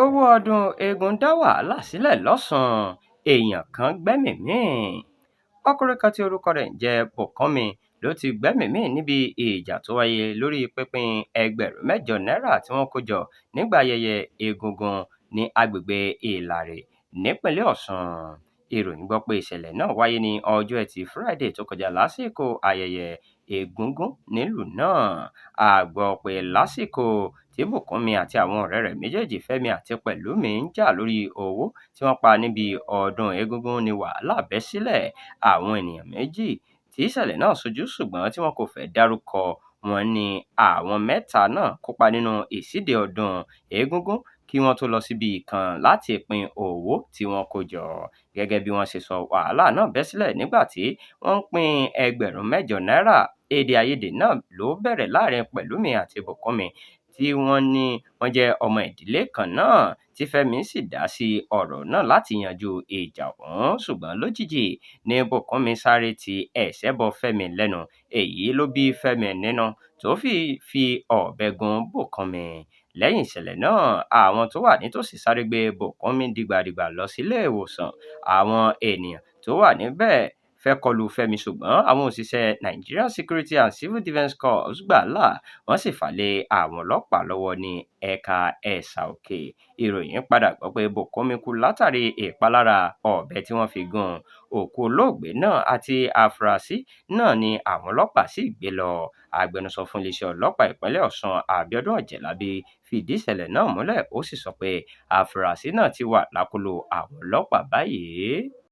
Owó ọdún eégún dá wàhálà sílẹ̀ lọ́sùn, èèyàn kan gbẹ́mìí mì. Ọkùnrin kan tí orúkọ rẹ̀ ń jẹ́ Bùkúnmi ló ti gbẹ́mìí mì níbi ìjà tó wáyé lórí pínpín ẹgbẹ̀rún 8 náírà tí wọ́n kó jọ nígbà ayẹyẹ Egungun ní agbègbè Ìlàrè nípínlẹ̀ Ọ̀ṣun. Ìròyìn gbọ́ pé ìṣẹ̀lẹ̀ náà wáyé ní ọjọ́ Ẹtì Friday tó kọjá lásìkò ayẹyẹ Egungun nílùú náà. A gbọ́ pé lásìkò tí Bùkúnmi àti àwọn ọ̀rẹ́ rẹ̀ méjèèjì Fẹ́mi àti Pẹ̀lúmi ń jà lórí owó tí wọ́n pa níbi ọdún Egungun ní wàhálà bẹ́ sílẹ̀. Àwọn ènìyàn méjì tí ìṣẹ̀lẹ̀ náà ṣojú ṣùgbọ́n tí wọn kò fẹ́ dárúkọ wọn ní àwọn mẹ́ta náà kópa nínú ìṣíde ọdún Egungun kí wọ́n tó lọ síbì kan láti pín owó tí wọ́n kó jọ. Gẹ́gẹ́ bí wọ́n ṣe sọ, wàhálà náà bẹ́ sílẹ̀ nígbà tí wọ́n ń pín ẹgbẹ̀rún 8 náírà. Èdè-àìyedè náà ló bẹ̀rẹ̀ láàárín Pẹ̀lúmi àti Bùkúnmi tí wọ́n ní wọ́n jẹ́ ọmọ ìdílé kan náà, tí Fẹ́mi sì dá sí ọ̀rọ̀ náà láti yanjú ìjà ọ̀hún, ṣùgbọ́n lójijì ní Bùkúnmi sáré ti ẹ̀ṣẹ́ bọ Fẹ́mi lẹ́nu, èyí ló bí Fẹ́mi nínú tó fi fi ọ̀bẹ gún Bùkúnmi. Lẹ́yìn ìṣẹ̀lẹ̀ náà, àwọn tó wà nítòsí sáré gbé Bùkúnmi dìgbàdìgbà lọ sílé ìwòsàn. Àwọn ènìyàn tó wà níbẹ̀ fẹ́ kọlu Fẹ́mi ṣùgbọ́n àwọn òṣìṣẹ́ Nigerian Security and Civil Defence Corps gbà á là, wọ́n sì fà á lé àwọn ọlọ́pàá lọ́wọ́ ní ẹ̀ka Ẹ̀sà-Òkè. Ìròyìn padà gbọ́ pé Bùkúnmi kú látàrí ìpalára ọ̀bẹ tí wọ́n fi gún un. Òkú olóògbé náà àti àfúrásì náà ni àwọn ọlọ́pàá sì gbé lọ. Agbẹnusọ fún iléeṣẹ́ ọlọ́pàá ìpínlẹ̀ Ọ̀ṣun Abíọ́dún Ọ̀jẹ̀lábí fìdí ìṣẹ̀lẹ̀ náà múlẹ̀, ó sì sọ pé àfúrásì náà ti wà lákọlò àwọn ọlọ́pàá báyìí.